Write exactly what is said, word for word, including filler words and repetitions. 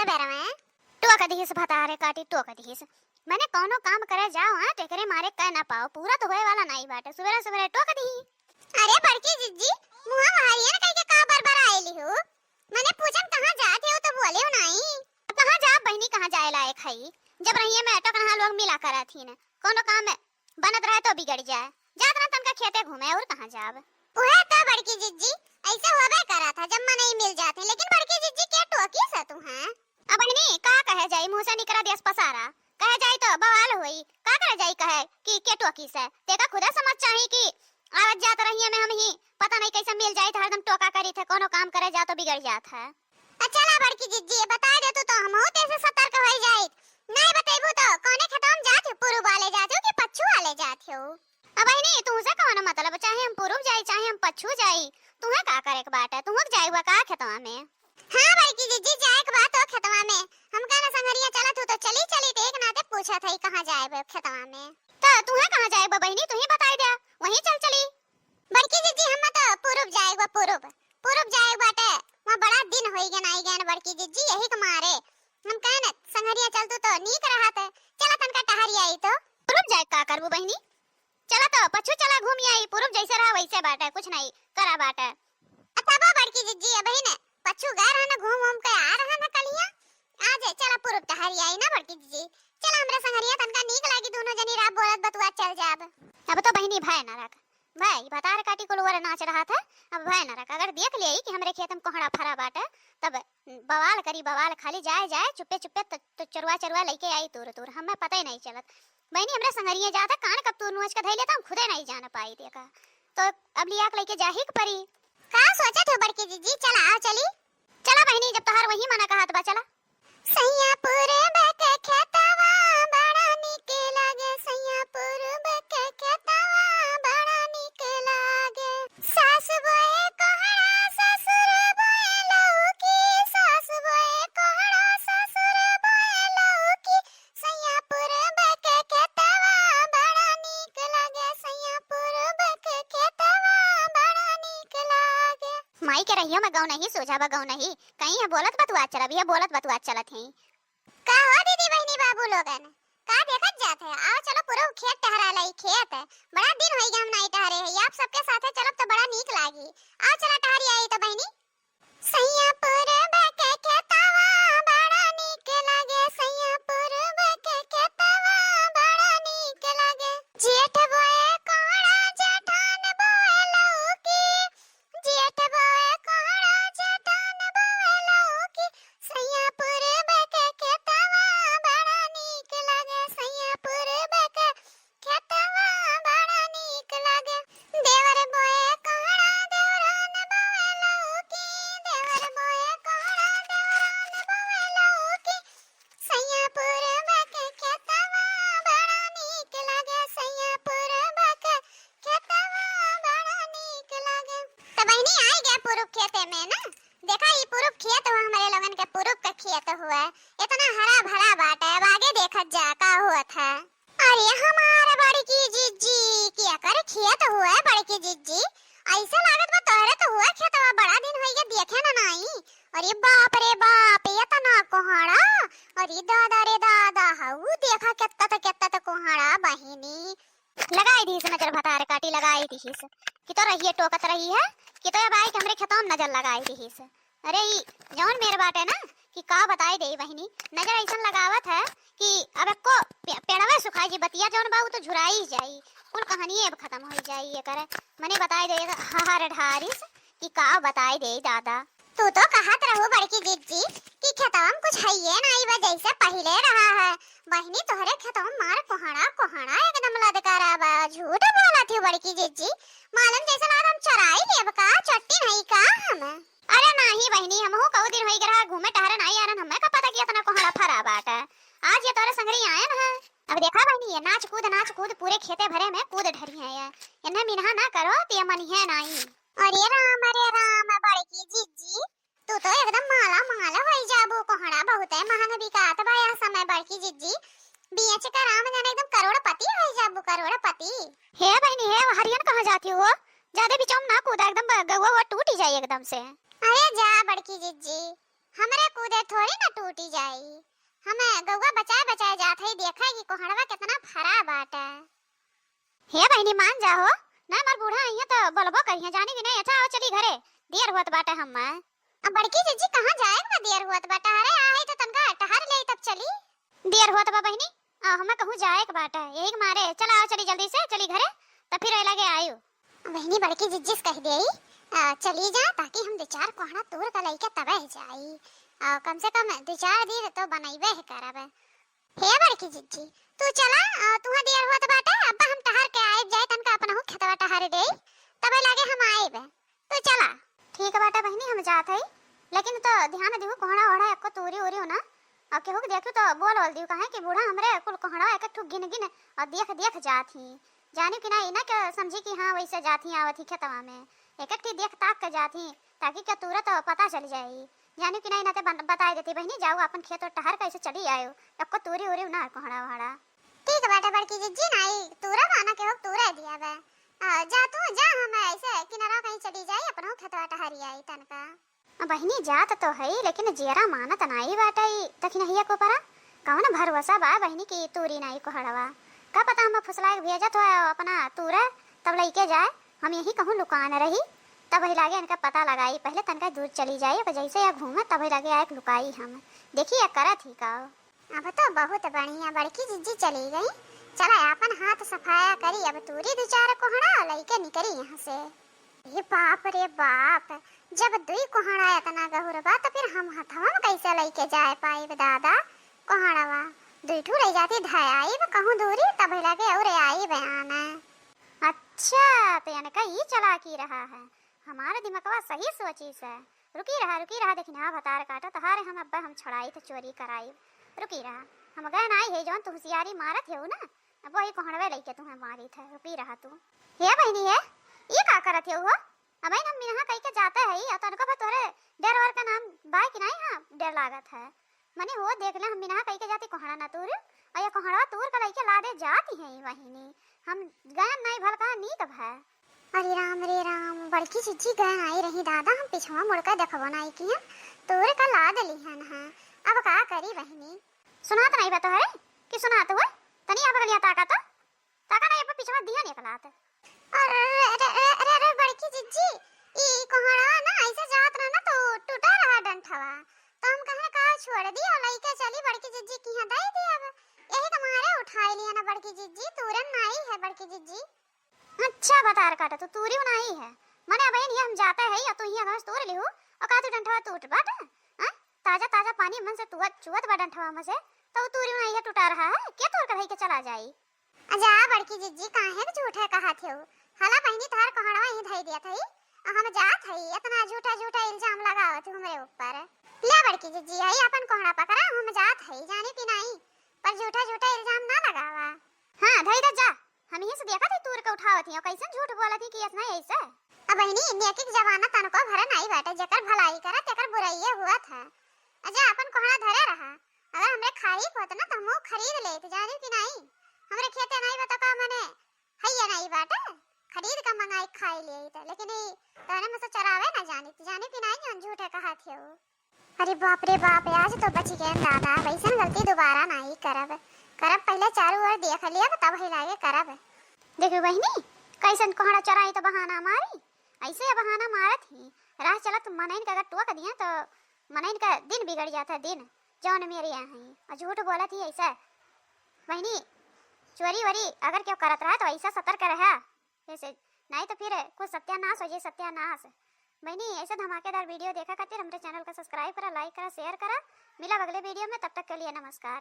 बेर में टोक दिहिस भतारे काटी, टोक दिहिस। मने कौनो काम करे जाओ, हाँ, तेकरे मारे कह ना पाओ, पूरा तो होए वाला नाई बाटे, सुबेरे सुबेरे टोक दिही। अरे बड़की जिज्जी, मुँह बहारिए न कह के का बरबर आइली हो? मने पूछन कहाँ जात हो तो बोले हो नाई। अब कहाँ जा बहिनी, कहाँ जाए लायक है? जब रहिए में टकनहा लोग मिला करत ही न, कौनो काम में बनत रहे तो बिगड़ जाए। जात रह तनका खेते घूमे, और कहाँ जाब? उहे तो बड़की जिज्जी, ऐसे होबे करत है, जब मनई मिल जात है। लेकिन बड़की जिज्जी के टोकी से तू हैं? अब बहिनी का कहे जाई, मुँह से निकरा देस पसारा, कहे जाई तो बवाल होई। का करे जाई कहे कि के टोकी से? तेका खुदा समझ चाही कि आवत जात रहिए में हम ही पता नहीं कैसे मिल जाई, तो हरदम टोका करी थे, कोनो काम करे जा तो बिगड़ जात है। अच्छा ला बड़की जिज्जी, बताए दे तू तो हमहू तेसे सतर्क होई जाइत। नहीं बतेबू तो कौने खेतवा में जात हो, पूर्व वाले जात हो कि पच्छू वाले जात हो? अब बहिनी, तुहसे कौन मतलब, चाहे हम पूर्व जाई, चाहे हम पच्छू जाई, तुहे का करे के बाटे? तुहक जाए हुआ का खेतवा में? हाँ बड़की जिज्जी, जाए के बात हो खेतवा में। हम कहना संगरिया चलत हो तो चली, चली, तो एक नाते पूछत है कहाँ जाए बे खेतवा में। तो तुहे कहाँ जाए बे बहिनी, तुही बताई दे, वहीं चल चली। बड़की जिज्जी, हम तो पूर्व जाए बा, पूर्व, पूर्व जाए बाटे। वहाँ बड़ा दिन होई गए नाई गए बड़की जिज्जी, यही के मारे हम कहन संगरिया चल तू तो नीक रहत। चला तनका टहरी आई तो। पूर्व जाए का करबू बहिनी? चला तो पच्छू चला घूम आई, पूर्व जैसे रहा वैसे बाटे, कुछ नहीं करा बाटे। अच्छा बा बड़की जिज्जी, अबही ने पच्छू गए रहन, घूम घूम के आ रहन कलिया। आज चला पूर्व टहरी आई ना बड़की जिज्जी। चला हमरा संगरिया, तनका नीक लागी, दोनों जनी राह बोलत बतुआ चल जाब। अब तो बहिनी भय ना रख, भाई भतार काटी कुल ओर नाच रहा था, अब भय ना रख। अगर देख लिया कि हमरे खेत में कोहड़ा फरा बाटे, तब बवाल करी बवाल, खाली जाए जाए चुप्पे चुप्पे त-, तो चरुआ चरुआ लेके आई तूर तूर, हमें पता ही नहीं चलत। बहिनी हमरा संगरिया जाता कान कब तूर नोच के धई लेता, हम खुदे नहीं जान पाई देखा। तो अब लिया के लेके जाही के परी। का सोचत हो बड़की जिज्जी, चला आओ चली। चला बहिनी, जब तोहार वही मना कहत बा, चला। सैया पूरब के खेतवा बड़ा नीक लागे, सैया पूरब के खेतवा बड़ा नीक लागे। सास बोए कोहड़ा, ससुर बोए लौकी, सास बोए कोहड़ा, ससुर बोए लौकी। सैया पूरब के खेतवा बड़ा नीक लागे, सैया पूरब के खेतवा बड़ा नीक लागे। माई के रहियो में गौ नहीं, सोझा बा गौ नहीं। कहीं है बोलत बतुआ चलब, ये बोलत बतुआ चलत हैं। का हो दीदी बहिनी बाबू लोगन, का देखत जात है? आओ चलो पूरा खेत टहरा लाई, खेत। बड़ा दिन होई गए हम नाई टहरे है, आप सबके साथे चलब तो बड़ा नीक लागी। आओ चला टहरी आई तो बहिनी। सैया पूरब के खेतवा बड़ा नीक लागे, सैया पूरब के खेतवा बड़ा नीक लागे। जेठ बोए कोहड़ा, जेठान बोए लौकी, जेठ बोए कोहड़ा, जेठान बोए लौकी। सैया पूरब के खेतवा बड़ा नीक लागे, सैया पूरब के खेतवा बड़ा नीक लागे। देवर बोए कोहड़ा, देवरान बोए लौकी, देवर बोए कोहड़ा, देवरान बोए लौकी। सैया पूरब के खेतवा बड़ा नीक लागे, सैया पूरब के खेतवा बड़ा नीक लागे। तो बहिनी आई गया पूरब खेते में ना, देखा ई पूरब खेत हुआ, हमरे लोगन के पूरब के खेत हुआ, इतना हरा भरा बाटे। अब आगे देखत जा का होत है। अरे हमार बड़की जिज्जी, केकर खेत हुए बड़की जिज्जी? ऐसे लागत बा तोहरे तो हुए खेतवा, बड़ा दिन होइगे देखे ना नाई। अरे बाप रे बाप, इतना कोहड़ा! अरे दादा रे दादा, हऊ देखा केतना त, केतना त कोहड़ा बहिनी। लगाई दीस नजर भतार काटी, लगाई दीस कि तो रहिए टोकत रही है कि तो अब आई के हमरे खेतवा में नजर लगाई दीस। अरे ई जौन मेर बाटे ना कि का बताई दे बहिनी, नजर ऐसन लगावत है कि अब एको पे-, पेड़वे सुखाई जी, बतिया जौन बा उ तो झुराई जाई, कुल कहानिये अब खत्म हो जाई। ये करे मने बताई दे हहर ढारिस कि का बताई दे दादा। तू तो कहत रहू बड़की जिज्जी कि खेतवा में कुछ हइये नाई बा, जैसे पहिले रहा है। बहिनी तोहरे खेतवा में मार कोहड़ा कोहड़ा एकदम लदकारा बा, झूठ बोलत ही बड़की जिज्जी। मालूम जैसे लागत हम चराई लेब का, चट्टी नहीं का हम? अरे नाही बहिनी, हमहू कऊ दिन होई गए रहा घूमे टहरे नाही आनन, हमें का पता कि इतना कोहड़ा फरा बाटे। आज ये तोरे संगरी आयन है। अब देखा बहिनी, ये नाच कूद, नाच कूद पूरे खेते भरे में कूद ढरी है ये। इन्हें मिनहा ना करो तो ये मनिहे नाही। अरे राम, अरे राम, बड़की जिज्जी, तू तो एकदम माला माल होई जाबू, कोहड़ा बहुते महंग बिकात बा यह समय बड़की जिज्जी। बेच के राम जाने एकदम करोड़पति होई जाबू, करोड़पति। हे बहिनी, हे हरियन कहाँ जाती हो? ज्यादा बिचौम ना कूदा, एकदम ब-, गौवा हुआ टूट ही जाई एकदम से। अरे जा बड़की जिज्जी, हमरे कूदे थोड़ी ना टूटी जाई। हम गौवा बचाए बचाए जात हई, देखा कि कोहड़वा केतना फरा बाटे। हे बहिनी, मान जा हो, ना हमार बूढ़ा अइहें तो बोलबो करिहें, जानी कि नहीं। अच्छा, आओ चली घरे, देर होत बाटे हम्मे। अब बड़की जिज्जी, कहाँ जाए के बा, देर होत बाटे? अरे, आहे तो तनका टहर ले तब चली। देर होत बा बहिनी, आ, हमें कहूँ जाए के बाटे, यही के मारे। चला, आओ चली जल्दी से, चली घरे, तब फिर ए लगे आयु। बहिनी, बड़की जिज्जी से कह देई, आ, चली जा, ताकि हम दो चार कोहड़ा तूर का लइके तबे जाई। आ, कम से कम दो चार दिन तो बनइबे है करब। हे बड़की जिज्जी, तू चला, आ, तुहाँ देर होत बाटे, अब हम टहर के आइब जाए, तनका अपनहू खेतवा टहर देई, तबे लागे हम आइब। तू चला। ठीक बाटे बहिनी, हम जात हई, लेकिन तो ध्यान दिहु, कोहड़ा ओहड़ा एको तूरी उरी ना, और केहू के देखियो तो बोल ओल दिहु, काहे कि बूढ़ा हमरे कुल कोहड़ा एक एक ठू गिन गिन और देख देख जात ही। जानियो कि ना, ई ना के समझी कि हाँ, वैसे जात ही, आवत ही खेतवा में, एक एक ठी देख ताक के जात ही, ताकि के तूरा तो पता चल जाई। जानियो कि ना, ई ना ते बन-, बताए देती बहिनी, जाओ अपन खेत और टहर कैसे चली आयो, एको तूरी उरी ना कोहड़ा ओहड़ा। ठीक बाटे बड़की जिज्जी, नाई तूरा बाना के हो तूरा दिया बे। आ, जा तू, जा, हम ऐसे किनारा कहीं चली जाई, अपनहू खेतवा टहरी आई तनका। आ, बहिनी, जात तो हई, लेकिन जियरा मानत नाई बाटे ई दखिनहिया को परा। कौन भरोसा बा बहिनी की तूरी नाई कोहड़वा? का पता हम फुसलाए भेजत हो अपना तूरा, तब लइके जाए, हम यही कहूँ लुकान रही, तब वही लागे इनका पता लगाई, पहले तनका दूर चली जाई, ओकर जैसे या घूमे, तब वही लागे आए लुकाई हम, देखी या करत ही का। अब तो बहुत बढ़िया, बड़की जिज्जी चली गई। चला, आपन हाथ सफाया करी, अब तूरी दो चार कोहड़ा और लइके निकरी यहाँ से। हे बाप रे बाप, जब दुई कोहड़ा इतना गहुर बा, तो फिर हम हथवा में कैसे लइके जाए पाइब दादा? कोहड़वा दुई ठू लइ जाती, धय आइब कहूँ दूरी, तब लगे और आइब आने। अच्छा, तो इनका ई चालाकी रहा है, हमारा दिमगवा सही सोची से। रुकी रहा, रुकी रहा, देखी ना, भतार काटा तोहारे हम, अब्बे हम छड़ाई थे, चोरी कराई। रुकी रहा, हम गए ना आई है, जौन तू होशियारी मारत है ना, अब वही कोहड़वे लइके तुम्हें मारी थे। रुकी रहा तू। हे बहिनी, हे, ये का करत है हो? अब हम मिनहा कह के जाते है, या तनको बा तोहरे डर वर का नाम बाय कि नहीं? हाँ, डर लागत है। मने हो देख ले, हम मिनहा कह के जाती कोहड़ा ना तूर, और ये कोहड़ा तूर का लइके लादे जाती है बहिनी। हम गए नहीं भल का नीक भा। अरे राम रे राम, बड़की जिज्जी गए आई रही दादा, हम पिछवा मुड़ के देखबो नाई किहन, तूर का लाद लिहन है। अब का करी बहिनी? सुनात नाई बा तोहरे कि सुनात हुए? तनी अब गलिया ताका तो, ताका नाई, अब पिछवा दिहन एक लात। अरे, अरे, अरे, अरे, अरे, बड़की जिज्जी, ई कोहड़ा ना ऐसे जात रहा ना तो टूटा रहा डंठवा, तो हम कहे का छोड़ दी और लइके चली बड़की जिज्जी किहाँ दे दी। अब यही के मारे उठाई लिया ना बड़की जिज्जी, तूरन नाई है बड़की जिज्जी। अच्छा, भतार काटा, तू तूरी नाई है। मने अब ये हम जाते है, या तू हियाँ घास तूर लिहू, और का तू डंठवा टूट बाटे? हाँ? ताजा, ताजा पानी मन से तुअत, चुअत बा डंठवा में से, तो तूरी नाई है, टूटा रहा है, के तोर कर है के चला जाई? अजा, बड़की जिज्जी, काहे के झूठे कहत हेउ? हला बहिनी, तोहार कोहड़वा यहीं धई दियत हई, और हम जात हई, इतना झूठा, झूठा इल्जाम लगावत हू हमरे ऊपर। ले बड़की जिज्जी, हई अपन कोहड़ा पकड़ा, हम जात हई, जानी कि नाई, पर झूठा, झूठा इल्जाम ना लगावा। हाँ, धई द जा, हम यहीं से देखत हई तूर के उठावत ही, और कैसन झूठ बोलत ही कि ऐसना ऐसे। अब बहिनी, नेकी के जमाना तनको भरे नाई बाटे, जेकर भलाई करा, तेकर बुराइये हुअत है। अजा, अपन कोहड़ा धरे रहा, अगर हमरे खाई के होत ना, तो हमहू खरीद लेत, जानी कि नाई, हमरे खेते नाई बा, तो का मने हइये नाई बाटे, खरीद के मंगाई खाई लेइत, लेकिन ई तोहरे में से चरावे ना जानित, जानी कि नाई, जौन झूठे कहत हेउ। अरे बाप रे बाप, आज तो बची गए दादा, अब ऐसन गलती दोबारा नाई करब, करब पहले चारू ओर देख लेब, तब ही लागे करब। देखियो बहिनी, कैसन कोहड़ा चराई तो बहाना मारी, ऐसे बहाना मारत ही, राह चलत मनइन के अगर टोक दिया तो मनइन का दिन बिगड़ जाता, दिन। जौन मेरे यहाँ है, और झूठ बोलत ही ऐसा। बहिनी, चोरी वोरी अगर केहू करत रहा तो ऐसा सतर्क रहा, जैसे नहीं तो फिर कुछ सत्यानाश हो जाए, सत्यानाश। बहिनी, ऐसे धमाकेदार video देखा खातिर हमरे channel का subscribe करा, like करा, share करा। मिलब अगले video में, तब तक के लिए नमस्कार।